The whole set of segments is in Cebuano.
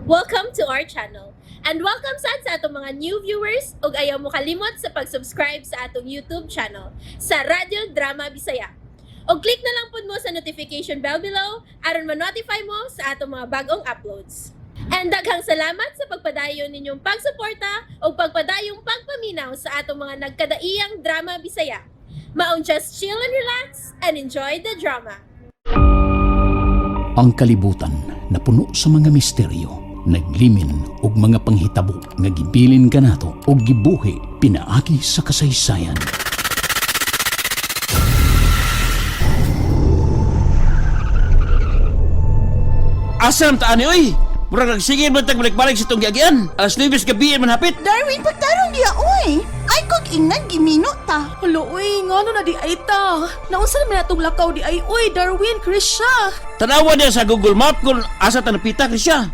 Welcome to our channel. And welcome sad sa atong mga new viewers ug ayaw mo kalimot sa pag-subscribe sa atong YouTube channel sa Radyo Drama Bisaya. Og click na lang pud mo sa notification bell below aron ma-notify mo sa atong mga bagong uploads. And daghang salamat sa pagpadayon ninyong pagsuporta ug pagpadayong pagpaminaw sa atong mga nagkadaiyang drama Bisaya. Maong just chill and relax and enjoy the drama. Ang kalibutan na puno sa mga misteryo, naglimin og mga panghitabo nga gibilin kanato og gibuhi pinaagi sa kasaysayan. Asa man ta ani oy? Murag nagsigil man tag balik-balik sa itong giagian. Alas 9 sa gabi man hapit. Darwin, pagtarong diya, oy! Ay, kog ingnan, gimino ta. Hala, uy, ngano na di ay ta? Naunsa naman atong lakaw di ay, uy, Darwin, Krisha. Tanawa niya sa Google Map kung asa ta napita siya.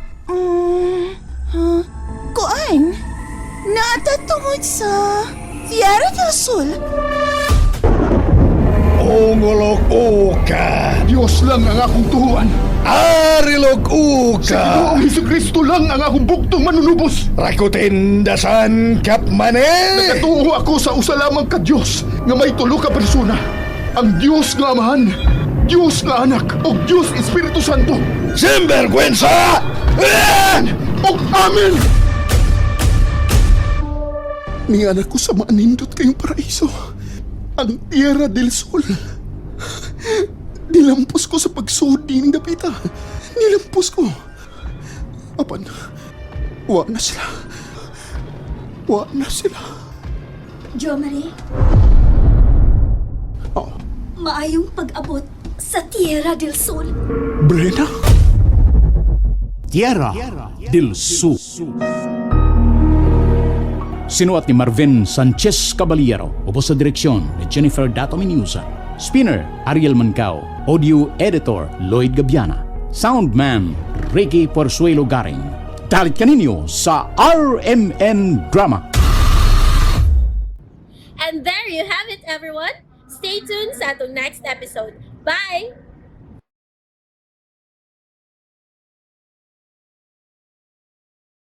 Huh? Kuan, naata tungod sa Tierra del Sol. Ungolok uka. Diyos lang ang akong tuhuan. Arilog uka. Ginoong Hesus Kristo lang ang akong buktong manunubos. Rakutin dasan kapmane. Nakatuo ako sa usa lamang ka Dios nga may tulo ka persona. Ang Dios nga Amahan, Dios nga Anak, ug Dios Espiritu Santo. Sinvergüenza! Amen! Ug amen! Nianak ko sa maanindot kayong paraiso. Ang Tierra del Sol. Nilampos ko sa pagsuod ng dapita. Nilampos ko. Apan, wa na sila. Wa na sila. Jo Marie, Oh, maayong pag-abot sa Tierra del Sol. Brena? Tierra del Sur. Sinuat ni Marvin Sanchez Caballero, ubos sa direksyon ni Jennifer Dato Miniusa. Spinner, Ariel Mancao. Audio Editor, Lloyd Gabiana. Soundman, Ricky Porsuelo Garing. Dalit kaninyo sa RMN Drama. And there you have it, everyone. Stay tuned sa atong next episode. Bye!